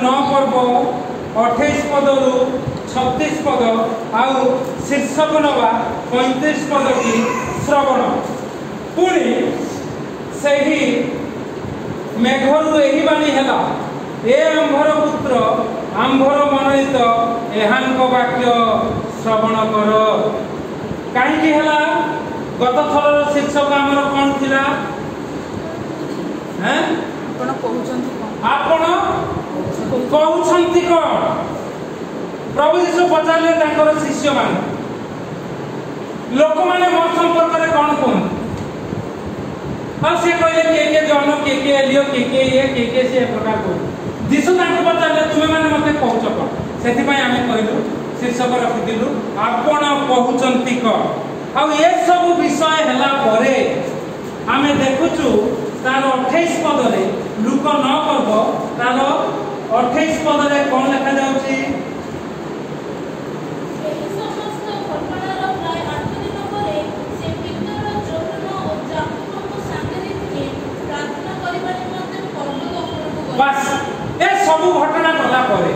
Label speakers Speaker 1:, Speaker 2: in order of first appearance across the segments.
Speaker 1: 9 ପର୍ବ 28 ପଦରୁ 36 ପଦ, ଆଉ ଶୀର୍ଷକ ନେବା 35 ପଦଟି ଶ୍ରବଣ। ପୁଣି ସେହି ମେଘରୁ ଏହି ବାଣୀ ହେଲା, ଏ ଆମ୍ଭର ପୁତ୍ର, ଆମ୍ଭର ମନୋନୀତ, ଏହାଙ୍କ ବାକ୍ୟ ଶ୍ରବଣ କର। କାହିଁକି ହେଲା? ଗତ ଥରର ଶୀର୍ଷକ ଆମର କ'ଣ ଥିଲା?
Speaker 2: ଆପଣ କହୁଛନ୍ତି କ'ଣ?
Speaker 1: ଆପଣ କହୁଛନ୍ତି କ'ଣ? ପ୍ରଭୁ ଯୀଶୁ ପଚାରିଲେ ତାଙ୍କର ଶିଷ୍ୟମାନଙ୍କୁ, ଲୋକମାନେ ମୋ ସମ୍ପର୍କରେ କ'ଣ କୁହନ୍ତି? ଆଉ ସେ କହିଲେ କିଏ କିଏ ଜନ, କିଏ କିଏ ଏଲିୟ, କିଏ କିଏ ଇଏ, କିଏ କିଏ ସେ, ପ୍ରକାର କୁହନ୍ତି। ଯୀଶୁ ତାଙ୍କୁ ପଚାରିଲେ, ତୁମେମାନେ ମତେ କହୁଛ କ'ଣ? ସେଥିପାଇଁ ଆମେ କହିଲୁ, ଶୀର୍ଷକ ରଖିଥିଲୁ, ଆପଣ କହୁଛନ୍ତି କ'ଣ? ଆଉ ଏସବୁ ବିଷୟ ହେଲା ପରେ ଆମେ ଦେଖୁଛୁ ତାର 28 ପଦରେ, ଲୂକ 9 ପର୍ବ ତାର 28 ପଦରେ କ'ଣ ଲେଖାଯାଉଛି?
Speaker 3: ଏହି ସମସ୍ତ ଘଟଣାର ପ୍ରାୟ 8 ଦିନ ପରେ ସେ ପିତର, ଯୋହନ ଓ ଯାକୁବଙ୍କୁ ସାଙ୍ଗରେ ନିଏ ପ୍ରାର୍ଥନା କରିବା ନିମନ୍ତେ ପର୍ବତ ଉପରକୁ ଗଲେ।
Speaker 1: ବାସ୍, ଏ ସବୁ ଘଟଣା ଗଲା ପରେ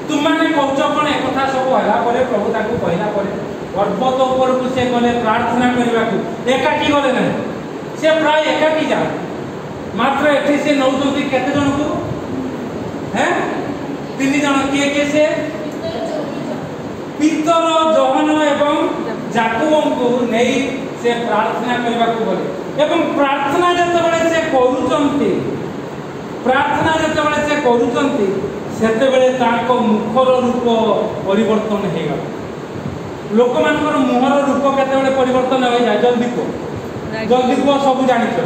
Speaker 1: ତୁମମାନେ କହୁଛ କ'ଣ? ଏକଥା ସବୁ ହେଲା ପରେ ପ୍ରଭୁ ତାଙ୍କୁ କହିଲା ପରେ ପର୍ବତ ଉପରକୁ ସେ ଗଲେ ପ୍ରାର୍ଥନା କରିବାକୁ। ଏକାକି ଗଲେ ନାହିଁ, ସେ ପ୍ରାୟ ଏକାକି ଯାଆନ୍ତି। ମାତ୍ର ଏଠି ସେ ନଉଛନ୍ତି କେତେ ଜଣକୁ? ହେଁ, 3 ଜଣ। କିଏ କିଏ ସେ?
Speaker 3: ପିତର, ଯୋହନ, ଯାକୁବ।
Speaker 1: ପିତର, ଯୋହନ ଏବଂ ଯାକୁବଙ୍କୁ ନେଇ ସେ ପ୍ରାର୍ଥନା କରିବାକୁ ଗଲେ। ଏବଂ ପ୍ରାର୍ଥନା ଯେତେବେଳେ ସେ କରୁଛନ୍ତି, ପ୍ରାର୍ଥନା ଯେତେବେଳେ ସେ କରୁଛନ୍ତି, ସେତେବେଳେ ତାଙ୍କ ମୁଖର ରୂପ ପରିବର୍ତ୍ତନ ହେଇଗଲା। ଲୋକମାନଙ୍କର ମୁହଁର ରୂପ କେତେବେଳେ ପରିବର୍ତ୍ତନ ହୋଇଯାଏ? ଜଲ୍ଦି କୁହ, ଜଲ୍ଦି କୁହ, ସବୁ ଜାଣିଛ।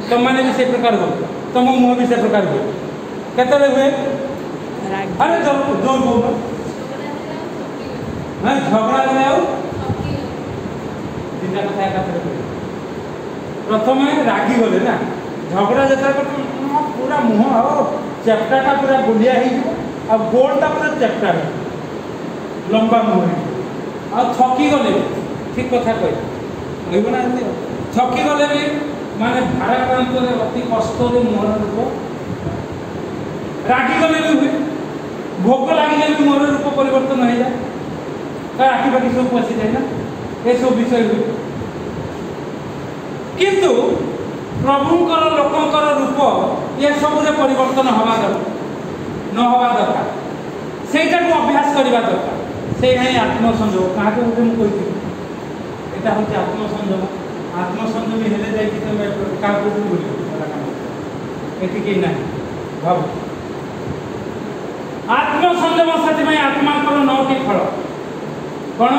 Speaker 1: ତମମାନେ ବି ସେ ପ୍ରକାର ହୁଅ, ତମ ମୁହଁ ବି ସେ ପ୍ରକାର ହୁଏ। କେତେବେଳେ ହୁଏ? ଆରେ ଜୋର କହୁନ। ହଁ, ଝଗଡ଼ା ହେଲେ ଆଉ ତିନିଟା କଥା ଏକାଥରେ କହିବ। ପ୍ରଥମେ ରାଗିଗଲେ ନା, ଝଗଡ଼ା ଯେତେବେଳେ ପୁରା ମୁହଁ ଆଉ ଚେପ୍ଟାଟା ପୁରା ଗୋଲିଆ ହେଇଯିବ, ଆଉ ଗୋଲଟା ପୁରା ଚେପ୍ଟା ହେଇଯିବ, ଲମ୍ବା ମୁହଁ ହେଇଯିବ। ଆଉ ଥକିଗଲେ ବି, ଠିକ କଥା କହିବ, କହିବ ନା ଏମିତି। ଥକିଗଲେ ବି ମାନେ ଭାରାକ୍ରାନ୍ତରେ ଅତି କଷ୍ଟରେ ମୁହଁର ରୂପ। ରାଗିଗଲେ ବି ହୁଏ, ଭୋକ ଲାଗିଲେ ବି ମୁହଁର ରୂପ ପରିବର୍ତ୍ତନ ହେଇଯାଏ, ତା ଆଖି ପାଖି ସବୁ ପଶିଯାଏ ନା, ଏସବୁ ବିଷୟ ହୁଏ। କିନ୍ତୁ ପ୍ରଭୁଙ୍କର ଲୋକଙ୍କର ରୂପ ଏସବୁରେ ପରିବର୍ତ୍ତନ ହେବା ଦରକାର ନ ହେବା ଦରକାର, ସେଇଟାକୁ ଅଭ୍ୟାସ କରିବା ଦରକାର। ସେଇଟା ହିଁ ଆତ୍ମସଂଯୋଗ। କାହାକୁ ଗୋଟେ ମୁଁ କହିଥିଲି, ଏଇଟା ହେଉଛି ଆତ୍ମସଂଯୋଗ। ଆତ୍ମସଂଯୋଗୀ ହେଲେ ଯାଇକି ତମେ କାହାକୁ ଭୁଲିବ। ଏଠି କେହି ନାହିଁ ଭାବୁ। ଆତ୍ମସଂଯମ, ସେଥିପାଇଁ ଆତ୍ମାଙ୍କର 9ଟି ଫଳ କ'ଣ?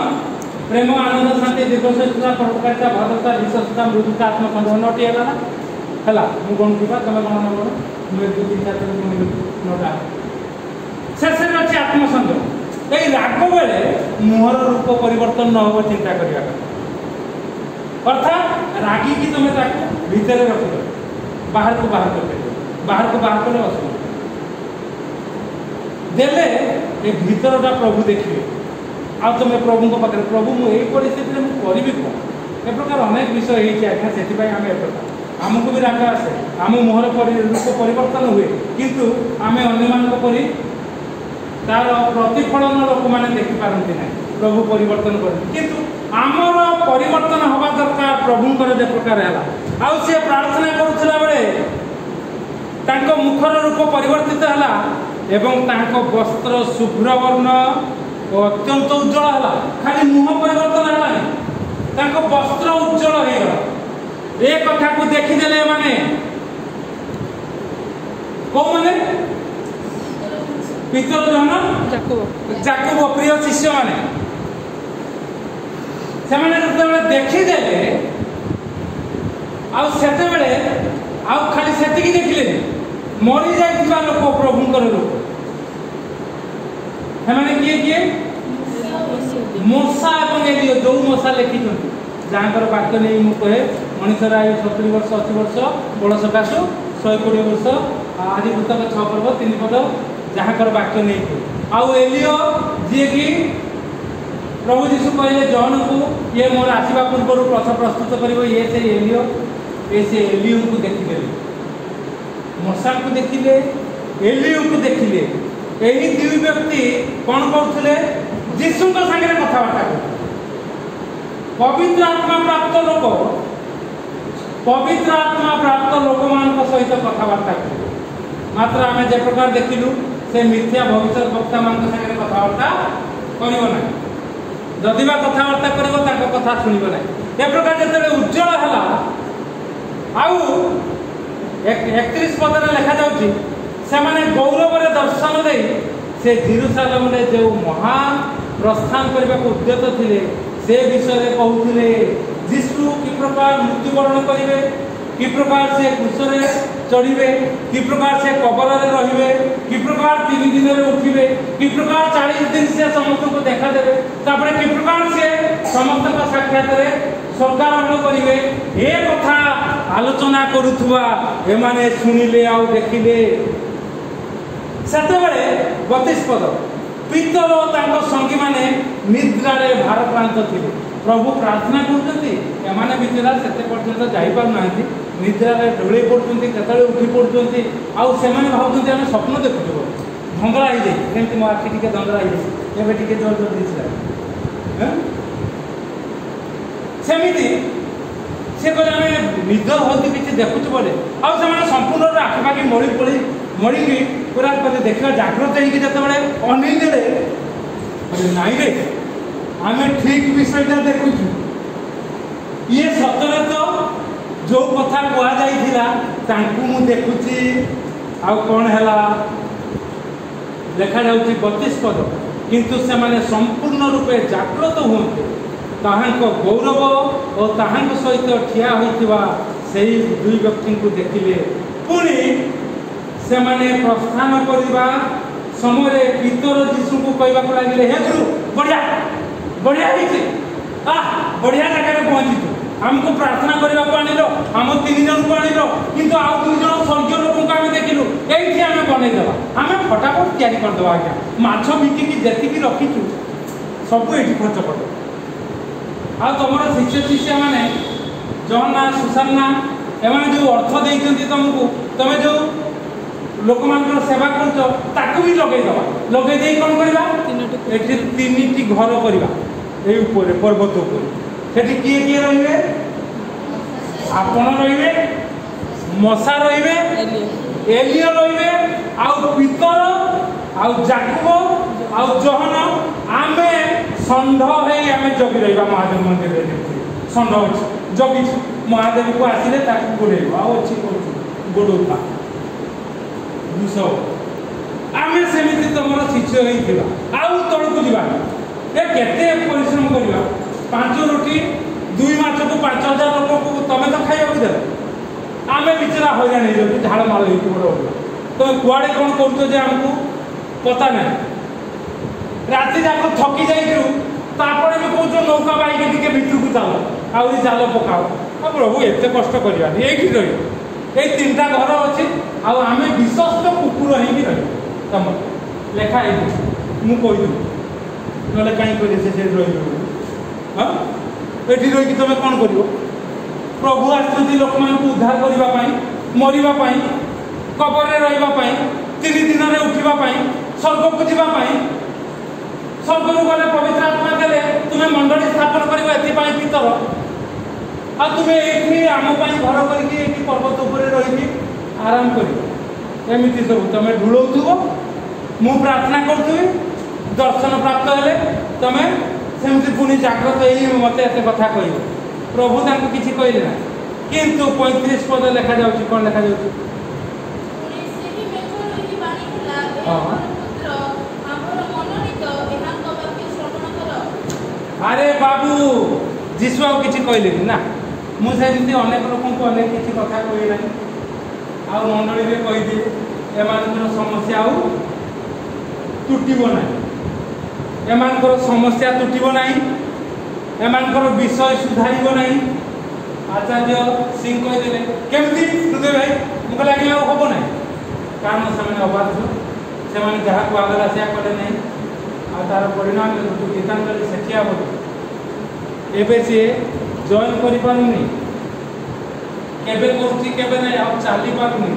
Speaker 1: ପ୍ରେମ, ଆନନ୍ଦ, ଶାନ୍ତି, ଦୀର୍ଘସହିଷ୍ଣୁତା, ପରୋପକାରିତା, ଭଦ୍ରତା, ବିଶ୍ୱସ୍ତତା, ମୃଦୁତା, ଆତ୍ମସଂଯମ। 9ଟି ହେଲା ନା? ହେଲା, ମୁଁ ଗଣୁଥିବା, ତମେ ଗଣ ନ ଗଣ, ମୁଁ 1 2 3 4 5 ଗଣିବି, 9ଟା। ଶେଷରେ ଅଛି ଆତ୍ମସଂଯମ। ଏଇ ରାଗ ବେଳେ ମୁହଁର ରୂପ ପରିବର୍ତ୍ତନ ନ ହବ ଚିନ୍ତା କରିବା କଥା। ଅର୍ଥାତ୍ ରାଗିକି ତମେ ତାକୁ ଭିତରେ ରଖିଦେବ, ବାହାରକୁ ବାହାର କରିପାରିବ। ବାହାରକୁ ବାହାର କଲେ ଅସୁବିଧା ଦେଲେ ଏ ଭିତରଟା ପ୍ରଭୁ ଦେଖିବେ। ଆଉ ତମେ ପ୍ରଭୁଙ୍କ ପାଖରେ, ପ୍ରଭୁ ମୁଁ ଏଇ ପରିସ୍ଥିତିରେ ମୁଁ କରିବି କ'ଣ? ଏ ପ୍ରକାର ଅନେକ ବିଷୟ ହେଇଛି ଆଜ୍ଞା। ସେଥିପାଇଁ ଆମେ ଏ ପ୍ରକାର, ଆମକୁ ବି ରାଗ ଆସେ, ଆମ ମୁହଁର ରୂପ ପରିବର୍ତ୍ତନ ହୁଏ, କିନ୍ତୁ ଆମେ ଅନ୍ୟମାନଙ୍କ ପରି ତାର ପ୍ରତିଫଳନ ଲୋକମାନେ ଦେଖିପାରନ୍ତି ନାହିଁ। ପ୍ରଭୁ ପରିବର୍ତ୍ତନ କରନ୍ତି, କିନ୍ତୁ ଆମର ପରିବର୍ତ୍ତନ ହେବା ଦରକାର ପ୍ରଭୁଙ୍କର ଯେ ପ୍ରକାର ହେଲା। ଆଉ ସେ ପ୍ରାର୍ଥନା କରୁଥିଲା ବେଳେ ତାଙ୍କ ମୁଖର ରୂପ ପରିବର୍ତ୍ତିତ ହେଲା ଏବଂ ତାଙ୍କ ବସ୍ତ୍ର ଶୁଭ୍ରବର୍ଣ୍ଣ ଓ ଅତ୍ୟନ୍ତ ଉଜ୍ଜଳ ହେଲା। ଖାଲି ମୁହଁ ପରିବର୍ତ୍ତନ ହେଲାନି, ତାଙ୍କ ବସ୍ତ୍ର ଉଜ୍ଜଳ ହେଇଗଲା। ଏ କଥାକୁ ଦେଖିଦେଲେ ଏମାନେ, କୋଉମାନେ? ପିତର, ଯୋହନ, ଯାକୁବ, ପ୍ରିୟ ଶିଷ୍ୟମାନେ। ସେମାନେ ଯେତେବେଳେ ଦେଖିଦେଲେ, ଆଉ ସେତେବେଳେ ଆଉ ଖାଲି ସେତିକି ଦେଖିଲେନି, ମରିଯାଇଥିବା ଲୋକ, ପ୍ରଭୁଙ୍କର ଲୋକ, ସେମାନେ କିଏ କିଏ? ମୋଶା ଏବଂ ଏଲିୟ। ଯୋଉ ମୋଶା ଲେଖିଛନ୍ତି, ଯାହାଙ୍କର ବାକ୍ୟ ନେଇ ମୁଁ କହେ, ମଣିଷର ଆୟୁ 70 ବର୍ଷ 80 ବର୍ଷ, ବଳ ସକାଶୁ 120 ବର୍ଷ, ଆଦି ପୁସ୍ତକ 6 ପର୍ବ 3 ପଦ, ଯାହାଙ୍କର ବାକ୍ୟ ନେଇ କହେ। ଆଉ ଏଲିୟ, ଯିଏକି ପ୍ରଭୁ ଯୀଶୁ କହିଲେ ଯୋହନକୁ, ଇଏ ମୋର ଆସିବା ପୂର୍ବରୁ ପଥ ପ୍ରସ୍ତୁତ କରିବ, ଇଏ ସେ ଏଲିୟ। ଏ ସେ ଏଲିୟଙ୍କୁ ଦେଖିଦେଲେ, ମୋଶାଙ୍କୁ ଦେଖିଲେ, ଏଲିୟଙ୍କୁ ଦେଖିଲେ। ଏହି ଦୁଇ ବ୍ୟକ୍ତି କ'ଣ କରୁଥିଲେ? ଯୀଶୁଙ୍କ ସାଙ୍ଗରେ କଥାବାର୍ତ୍ତା କରୁଥିଲେ। ପବିତ୍ର ଆତ୍ମା ପ୍ରାପ୍ତ ଲୋକ ପବିତ୍ର ଆତ୍ମା ପ୍ରାପ୍ତ ଲୋକମାନଙ୍କ ସହିତ କଥାବାର୍ତ୍ତା କରିବେ। ମାତ୍ର ଆମେ ଯେ ପ୍ରକାର ଦେଖିଲୁ, ସେ ମିଥ୍ୟା ଭବିଷ୍ୟତ ବକ୍ତାମାନଙ୍କ ସାଙ୍ଗରେ କଥାବାର୍ତ୍ତା କରିବ ନାହିଁ। ଯଦି ବା କଥାବାର୍ତ୍ତା କରିବ, ତାଙ୍କ କଥା ଶୁଣିବ ନାହିଁ। ଏ ପ୍ରକାର ଯେତେବେଳେ ଉଜ୍ଜଳ ହେଲା, ଆଉ 31 ପଦରେ ଲେଖାଯାଉଛି, ସେମାନେ ଗୌରବରେ ଦର୍ଶନ ଦେଇ ସେ ଜିରୁସାଲମରେ ଯେଉଁ ମହା ପ୍ରସ୍ଥାନ କରିବାକୁ ଉଦ୍ୟତ ଥିଲେ, ସେ ବିଷୟରେ କହୁଥିଲେ। ଯୀଶୁ କି ପ୍ରକାର ମୃତ୍ୟୁବରଣ କରିବେ, କି ପ୍ରକାର ସେ କ୍ରୁଶରେ ଚଢ଼ିବେ, କି ପ୍ରକାର ସେ କବରରେ ରହିବେ, କି ପ୍ରକାର 3 ଦିନରେ ଉଠିବେ, କି ପ୍ରକାର 40 ଦିନ ସେ ସମସ୍ତଙ୍କୁ ଦେଖାଦେବେ, ତାପରେ କି ପ୍ରକାର ସେ ସମସ୍ତଙ୍କ ସାକ୍ଷାତରେ ସ୍ୱର୍ଗାରୋହଣ କରିବେ, ଏ କଥା ଆଲୋଚନା କରୁଥିବା ଏମାନେ ଶୁଣିଲେ ଆଉ ଦେଖିଲେ। ସେତେବେଳେ 32 ପଦ, ପିତର ଓ ତାଙ୍କ ସଙ୍ଗୀମାନେ ନିଦ୍ରାରେ ଭାରକ୍ରାନ୍ତ ଥିଲେ। ପ୍ରଭୁ ପ୍ରାର୍ଥନା କରୁଛନ୍ତି, ଏମାନେ ବିଚରା ସେତେ ପର୍ଯ୍ୟନ୍ତ ଯାଇପାରୁନାହାନ୍ତି, ନିଦ୍ରାରେ ଢୋଳେଇ ପଡ଼ୁଛନ୍ତି, କେତେବେଳେ ଉଠି ପଡ଼ୁଛନ୍ତି। ଆଉ ସେମାନେ ଭାବୁଛନ୍ତି ଆମେ ସ୍ୱପ୍ନ ଦେଖୁଛୁ ବୋଲି। ଧନ୍ଦଳା ହେଇଯାଇଛି, ଯେମିତି ମୋ ଆଖି ଟିକେ ଧନ୍ଦଳା ହେଇଯାଇଛି ଏବେ, ଟିକେ ଜୋର ଜୋର ଦିଶିଲା। ସେମିତି ସେ କହିଲେ ଆମେ ନିଦ ହଉଛି, କିଛି ଦେଖୁଛୁ ବୋଲେ। ଆଉ ସେମାନେ ସମ୍ପୂର୍ଣ୍ଣ ରୂପେ ଆଖି ପାଖି ମଳି ପଳି ମଳିକି ପୁରା କହିଲେ ଦେଖିବା। ଜାଗ୍ରତ ହେଇକି ଯେତେବେଳେ ଅନେଇ ଦେଲେ, କହିଲେ ନାଇଁ ରେ, ଆମେ ଠିକ ବିଷୟଟା ଦେଖୁଛୁ। ଇଏ ସତରେ ତ ଯୋଉ କଥା କୁହାଯାଇଥିଲା, ତାଙ୍କୁ ମୁଁ ଦେଖୁଛି। ଆଉ କ'ଣ ହେଲା? ଲେଖାଯାଉଛି 32 ପଦ, କିନ୍ତୁ ସେମାନେ ସମ୍ପୂର୍ଣ୍ଣ ରୂପେ ଜାଗ୍ରତ ହୁଅନ୍ତି, ତାହାଙ୍କ ଗୌରବ ଓ ତାହାଙ୍କ ସହିତ ଠିଆ ହୋଇଥିବା ସେଇ ଦୁଇ ବ୍ୟକ୍ତିଙ୍କୁ ଦେଖିଲେ। ପୁଣି ସେମାନେ ପ୍ରସ୍ଥାନ କରିବା ସମୟରେ ପିତର ଯୀଶୁଙ୍କୁ କହିବାକୁ ଲାଗିଲେ, ହେ ଗୁରୁ, ବଢିଆ ବଢିଆ ହେଇଛି, ଆହ, ବଢିଆ ଜାଗାରେ ପହଞ୍ଚିଛୁ। ଆମକୁ ପ୍ରାର୍ଥନା କରିବାକୁ ଆଣିଲ, ଆମ ତିନି ଜଣଙ୍କୁ ଆଣିଲ, କିନ୍ତୁ ଆଉ ଦୁଇ ଜଣ ସ୍ୱର୍ଗୀୟ ଲୋକଙ୍କୁ ଆମେ ଦେଖିଲୁ। ଏଇଠି ଆମେ ବନେଇଦେବା, ଆମେ ଫଟାଫଟ ତିଆରି କରିଦେବା ଆଜ୍ଞା। ମାଛ ବିକିକି ଯେତିକି ରଖିଛୁ, ସବୁ ଏଇଠି ଖର୍ଚ୍ଚ କରିଦେବା। ଆଉ ତମର ଶିଷ୍ୟ ଶିଷ୍ୟା ମାନେ ଜହନ୍ନା, ସୁସାନ୍ନା, ଏମାନେ ଯୋଉ ଅର୍ଥ ଦେଇଛନ୍ତି ତମକୁ, ତମେ ଯୋଉ ଲୋକମାନଙ୍କର ସେବା କରୁଛ, ତାକୁ ବି ଲଗେଇଦେବା। ଲଗେଇ ଦେଇ କ'ଣ କରିବା?
Speaker 2: ତିନୋଟି।
Speaker 1: ଏଠି ତିନିଟି ଘର କରିବା ଏଇ ଉପରେ, ପର୍ବତ ଉପରେ। ସେଠି କିଏ କିଏ ରହିବେ? ଆପଣ ରହିବେ, ମୋଶା ରହିବେ,
Speaker 2: ଏଲିୟ।
Speaker 1: ଏଲିୟ ରହିବେ, ଆଉ ପିତର ଆଉ ଜାକୁବ ଆଉ ଜହନ, ଆମେ ଷଣ୍ଢ ହେଇ ଆମେ ଜଗି ରହିବା। ମହାଦେବ ମନ୍ଦିରରେ ଯେମିତି ଷଣ୍ଢ ଅଛି, ଜଗିଛୁ, ମହାଦେବକୁ ଆସିଲେ ତାକୁ ଗୋଡେଇବ। ଆଉ ଅଛି କୋଉଠି ଗୋଡଉଥା ବୃଷ। ଆମେ ସେମିତି ତମର ଶିଷ୍ୟ ହେଇଥିବା, ଆଉ ତଳକୁ ଯିବା। ଏ କେତେ ପରିଶ୍ରମ କରିବା? ପାଞ୍ଚ ରୁଟି ଦୁଇ ମାଛକୁ 5000 ଲୋକକୁ ତମେ ତ ଖାଇବାକୁ ଦେଲ, ଆମେ ବିଚରା ହଇରାଣ ହେଇଯାଉଛୁ, ଝାଳ ମାଳ ହେଇକି ବଡ଼ ବଡ଼। ତମେ କୁଆଡ଼େ କ'ଣ କରୁଛ ଯେ ଆମକୁ ପତା ନାହିଁ। ରାତି ଯାକ ଥକି ଯାଇଛୁ, ତାପରେ ବି କହୁଛ ନୌକା ବାଇକି ଟିକେ ଭିତରକୁ ଚାଲ, ଆହୁରି ଜାଲ ପକାଅ। ଆଉ ପ୍ରଭୁ, ଏତେ କଷ୍ଟ କରିବାନି, ଏଇଠି ରହିବ। ଏଇ ତିନିଟା ଘର ଅଛି, ଆଉ ଆମେ ବିଶ୍ୱସ୍ତ କୁକୁର ହେଇକି ରହିବୁ ତମର। ଲେଖା ହେଇଛି, ମୁଁ କହିଦେବି, ନହେଲେ କାହିଁ କହିଲେ ସେ ସେଠି ରହିବେ ବୋଲି? ହଁ, ଏଠି ରହିକି ତମେ କ'ଣ କରିବ? ପ୍ରଭୁ ଆସିଛନ୍ତି ଲୋକମାନଙ୍କୁ ଉଦ୍ଧାର କରିବା ପାଇଁ, ମରିବା ପାଇଁ, କବରରେ ରହିବା ପାଇଁ, 3 ଦିନରେ ଉଠିବା ପାଇଁ, ସ୍ୱର୍ଗକୁ ଯିବା ପାଇଁ। ସ୍ୱର୍ଗରୁ ଗଲେ ପବିତ୍ର ଆତ୍ମା ଦେଲେ, ତୁମେ ମଣ୍ଡଳୀ ସ୍ଥାପନ କରିବ, ଏଥିପାଇଁ ପିତର। ଆଉ ତୁମେ ଏଇଠି ଆମ ପାଇଁ ଘର କରିକି ଏଇଠି ପର୍ବତ ଉପରେ ରହିକି ଆରାମ କରିବ। ଏମିତି ସବୁ ତମେ ଢୁଳଉଥିବ, ମୁଁ ପ୍ରାର୍ଥନା କରୁଥିବି, ଦର୍ଶନ ପ୍ରାପ୍ତ ହେଲେ ତମେ ସେମିତି ପୁଣି ଜାଗ୍ରତ ହେଇ ମତେ ଏତେ କଥା କହିବ। ପ୍ରଭୁ ତାଙ୍କୁ କିଛି କହିଲେ ନା। କିନ୍ତୁ 35 ପଦ ଲେଖାଯାଉଛି, କ'ଣ ଲେଖାଯାଉଛି?
Speaker 3: ପୁଣି ସେହି ମେଘରୁ ଏହି ବାଣୀ ହେଲା, ଏ ଆମ୍ଭର ପୁତ୍ର, ଆମ୍ଭର ମନୋନୀତ, ଏହାଙ୍କ ବାକ୍ୟ ଶ୍ରବଣ କର।
Speaker 1: ଆରେ ବାବୁ, ଯୀଶୁ ଆଉ କିଛି କହିଲେନି ନା। ମୁଁ ସେମିତି ଅନେକ ଲୋକଙ୍କୁ ଅନେକ କିଛି କଥା କହିନାହିଁ, ଆଉ ମଣ୍ଡଳୀରେ କହିଦିଏ, ଏମାନଙ୍କର ସମସ୍ୟା ଆଉ ତୁଟିବ ନାହିଁ, ଏମାନଙ୍କର ସମସ୍ୟା ତୁଟିବ ନାହିଁ, ଏମାନଙ୍କର ବିଷୟ ସୁଧାରିବ ନାହିଁ। ଆଚାର୍ଯ୍ୟ ସିଂ କହିଦେଲେ, କେମିତି ହୃଦୟ ଭାଇ? ମୁଁ କହିଲି, ଆଜ୍ଞା, ଆଉ ହବ ନାହିଁ, କାରଣ ସେମାନେ ଅବାଧ୍ୟ, ସେମାନେ ଯାହା କୁହାଗଲା ସେୟା କଲେ ନାହିଁ। ଆଉ ତାର ପରିଣାମ ଦେଖନ୍ତୁ, ଗୀତାଞ୍ଜଳି ସେଠିଆ ବୋଲି ଏବେ ସିଏ ଜଏନ୍ କରିପାରୁନି, କେବେ କରୁଛି କେବେ ନାହିଁ, ଆଉ ଚାଲି ପାରୁନି।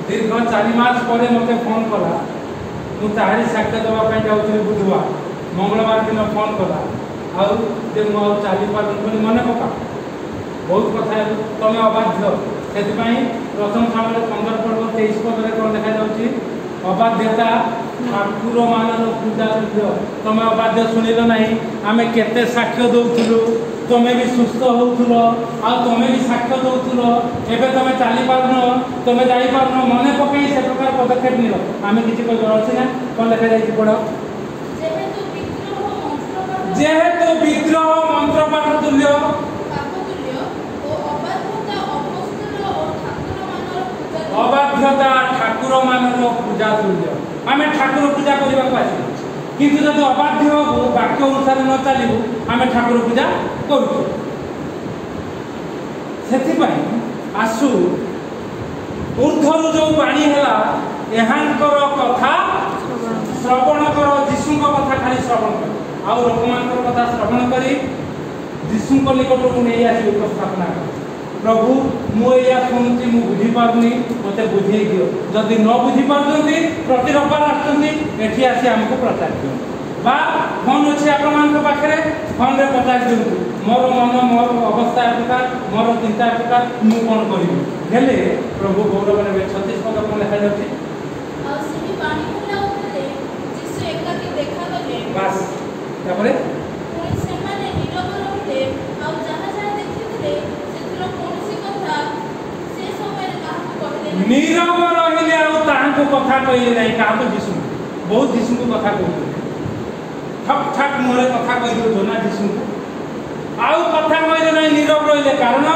Speaker 1: ଦୀର୍ଘ 4 ମାସ ପରେ ମୋତେ ଫୋନ୍ କଲା। ମୁଁ ତାହାରି ସାକ୍ଷ୍ୟ ଦେବା ପାଇଁ ଯାଉଥିଲି ବୁଧବାର, ମଙ୍ଗଳବାର ଦିନ ଫୋନ୍ କଲା ଆଉ ଯେ ମୁଁ ଆଉ ଚାଲିପାରୁନି ବୋଲି। ମନେ ପକା, ବହୁତ କଥା ହେଲୁ, ତମେ ଅବାଧ୍ୟ। ସେଥିପାଇଁ ପ୍ରଥମ ସମୟରେ 15 ପର୍ବ 23 ପଦରେ କ'ଣ ଲେଖାଯାଉଛି? ଅବାଧ୍ୟତା ଠାକୁରମାନର ପୂଜା ତୁଲ୍ୟ। ତମେ ଅବାଧ୍ୟ, ଶୁଣିଲ ନାହିଁ। ଆମେ କେତେ ସାକ୍ଷ୍ୟ ଦଉଥିଲୁ, ତମେ ବି ସୁସ୍ଥ ହଉଥିଲ ଆଉ ତମେ ବି ସାକ୍ଷ୍ୟ ଦଉଥିଲ। ଏବେ ତମେ ଚାଲିପାରୁନ, ତମେ ଯାଇପାରୁନ। ମନେ ପକେଇ ସେ ପ୍ରକାର ପଦକ୍ଷେପ ନିଅ। ଆମେ କିଛି କହିବାର ଅଛି ନା? କ'ଣ ଲେଖାଯାଇଛି ପଢ଼।
Speaker 3: ଯେହେତୁ ବିଦ୍ରୋହ ମନ୍ତ୍ରପାଠ
Speaker 1: ଯେହେତୁ ବିଦ୍ରୋହ ମନ୍ତ୍ରପାଠ ତୁଲ୍ୟ,
Speaker 3: ପାପ ତୁଲ୍ୟ ଓ ଅବାଧ୍ୟତା ଅପୋସ୍ତଲ ଓ ଠାକୁରମାନର ପୂଜା ତୁଲ୍ୟ।
Speaker 1: ଅବାଧ୍ୟତା ଠାକୁରମାନର ପୂଜା ତୁଲ୍ୟ। ଆମେ ଠାକୁର ପୂଜା କରିବାକୁ ଆସିଛୁ, କିନ୍ତୁ ଯଦି ଅବାଧ୍ୟ ହବୁ, ବାକ୍ୟ ଅନୁସାରେ ନ ଚାଲିବୁ, ଆମେ ଠାକୁର ପୂଜା କରୁଛୁ। ସେଥିପାଇଁ ଆସୁ, ଉର୍ଦ୍ଧ୍ୱରୁ ଯୋଉ ବାଣୀ ହେଲା, ଏହାଙ୍କର କଥା ଶ୍ରବଣ କର। ଯୀଶୁଙ୍କ କଥା ଖାଲି ଶ୍ରବଣ କର ଆଉ ଲୋକମାନଙ୍କର କଥା ଶ୍ରବଣ କରି ଯୀଶୁଙ୍କ ନିକଟକୁ ନେଇ ଆସି ଉପସ୍ଥାପନା କର। ପ୍ରଭୁ, ମୁଁ ଏଇଆ ଶୁଣୁଛି, ମୁଁ ବୁଝିପାରୁନି, ମୋତେ ବୁଝେଇ ଦିଅ। ଯଦି ନ ବୁଝିପାରୁଛନ୍ତି, ପ୍ରତି ରବିବାର ଆସୁଛନ୍ତି, ଏଠି ଆସି ଆମକୁ ପଚାରି ଦିଅନ୍ତୁ ବା ଫୋନ୍ ଅଛି ଆପଣମାନଙ୍କ ପାଖରେ, ଫୋନ୍ରେ ପଚାରି ଦିଅନ୍ତୁ, ମୋର ମନ, ମୋର ଅବସ୍ଥା ଏ ପ୍ରକାର, ମୋର ଚିନ୍ତା ଏ ପ୍ରକାର, ମୁଁ କ'ଣ କରିବି? ହେଲେ ପ୍ରଭୁ ଗୌରବ ନେବେ। 36 ପଦ କ'ଣ ଲେଖାଯାଉଛି?
Speaker 3: ଆଉ ସେହି ବାଣୀ ହେଲା ଉତ୍ତାରେ ଯୀଶୁ ଏକାକୀ ଦେଖାଗଲେ।
Speaker 1: ବାସ୍, ତାପରେ?
Speaker 3: ପୁଣି ସେମାନେ ନୀରବ ରହିଲେ, ଆଉ ଯାହା ଯାହା ଦେଖିଥିଲେ ସେଥିର କୌଣସି କଥା ସେ ସମୟରେ କାହାକୁ କହିଲେ ନାହିଁ।
Speaker 1: ନୀରବ ରହିଲେ ଆଉ ତାହାଙ୍କୁ କଥା କହିଲେ ନାହିଁ। କାହାକୁ? ଯୀଶୁଙ୍କୁ। ବହୁତ ଯୀଶୁଙ୍କୁ କଥା କହୁଛନ୍ତି, ଠକ୍ ଠାକ୍ ମୁହଁରେ କଥା କହିଦେଉଛ ନା ଯୀଶୁଙ୍କୁ। ଆଉ କଥା କହିଲେ ନାହିଁ, ନୀରବ ରହିଲେ। କାରଣ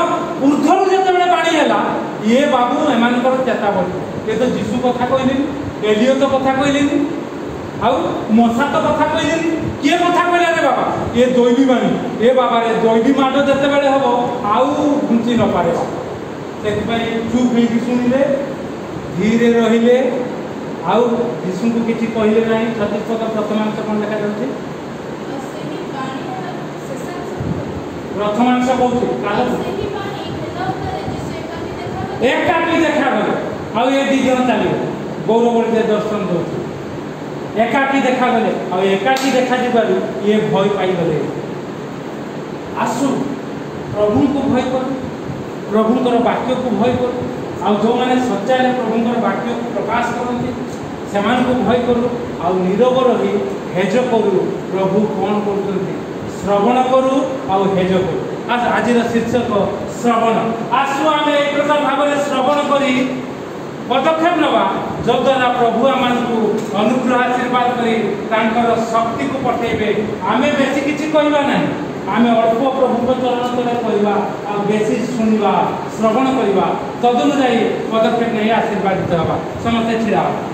Speaker 1: ଉର୍ଦ୍ଧ୍ୱରୁ ଯେତେବେଳେ ବାଣୀ ହେଲା, ଇଏ ବାବୁ ଏମାନଙ୍କର ଚେତାବନୀ। ଏ ତ ଯୀଶୁ କଥା କହିଲେନି, ଏଲିୟ ତ କଥା କହିଲେନି, ଆଉ ମୋଶା ତ କଥା କହିଲେନି, କିଏ କଥା କହିଲା ରେ ବାବା? ଏ ଦୈବୀ ବାଣୀ। ଏ ବାବାରେ, ଦୈବୀ ମାଡ଼ ଯେତେବେଳେ ହବ ଆଉ ଘୁଞ୍ଚି ନପାରେ ବାବା। ସେଥିପାଇଁ ଚୁପ୍ ହେଇକି ଶୁଣିଲେ, ଧୀରେ ରହିଲେ ଆଉ ଯୀଶୁଙ୍କୁ କିଛି କହିଲେ ନାହିଁ। 36 ପଦ ପ୍ରଥମାଂଶ କ'ଣ ଲେଖାଯାଉଛି?
Speaker 3: ଆଉ ସେହି ବାଣୀ ହେଲା ଶେଷାଂଶ।
Speaker 1: ପ୍ରଥମାଂଶ କହୁଛି।
Speaker 3: ଆଉ
Speaker 1: କାହାକୁ?
Speaker 3: ସେହି ବାଣୀ ହେଲା ଉତ୍ତାରେ ଯୀଶୁ ଏକାକୀ ଦେଖାଗଲେ।
Speaker 1: ଏକାକୀ ଦେଖାଗଲେ ଆଉ ଏ ଦି ଜଣ ଚାଲିଗଲେ। ଗୌରବରେ ଯେ ଦର୍ଶନ ଦଉଛି, ଏକାକୀ ଦେଖାଗଲେ। ଆଉ ଏକାକୀ ଦେଖାଯିବାରୁ ଇଏ ଭୟ ପାଇଗଲେ। ଆସୁ, ପ୍ରଭୁଙ୍କୁ ଭୟ କରୁ, ପ୍ରଭୁଙ୍କର ବାକ୍ୟକୁ ଭୟ କରୁ। ଆଉ ଯେଉଁମାନେ ସଚ୍ଚାଇରେ ପ୍ରଭୁଙ୍କର ବାକ୍ୟକୁ ପ୍ରକାଶ କରନ୍ତି, ସେମାନଙ୍କୁ ଭୟ କରୁ ଆଉ ନୀରବ ରହି ହେଜ କରୁ ପ୍ରଭୁ କ'ଣ କରୁଛନ୍ତି। ଶ୍ରବଣ କରୁ ଆଉ ହେଜ କରୁ। ଆଜିର ଶୀର୍ଷକ ଶ୍ରବଣ। ଆସୁ, ଆମେ ଏହି ପ୍ରକାର ଭାବରେ ଶ୍ରବଣ କରି ପଦକ୍ଷେପ ନେବା, ଯଦ୍ୱାରା ପ୍ରଭୁ ଆମମାନଙ୍କୁ ଅନୁଗ୍ରହ ଆଶୀର୍ବାଦ କରି ତାଙ୍କର ଶକ୍ତିକୁ ପଠେଇବେ। ଆମେ ବେଶୀ କିଛି କହିବା ନାହିଁ, ଆମେ ଅଳ୍ପ ପ୍ରଭୁଙ୍କ ଚରଣ ତଳେ କହିବା ଆଉ ବେଶୀ ଶୁଣିବା, ଶ୍ରବଣ କରିବା। ତଦନୁଯାୟୀ ପଦକ୍ଷେପ ନେଇ ଆଶୀର୍ବାଦିତ ହେବା। ସମସ୍ତେ ଛିଡ଼ା ହେବା।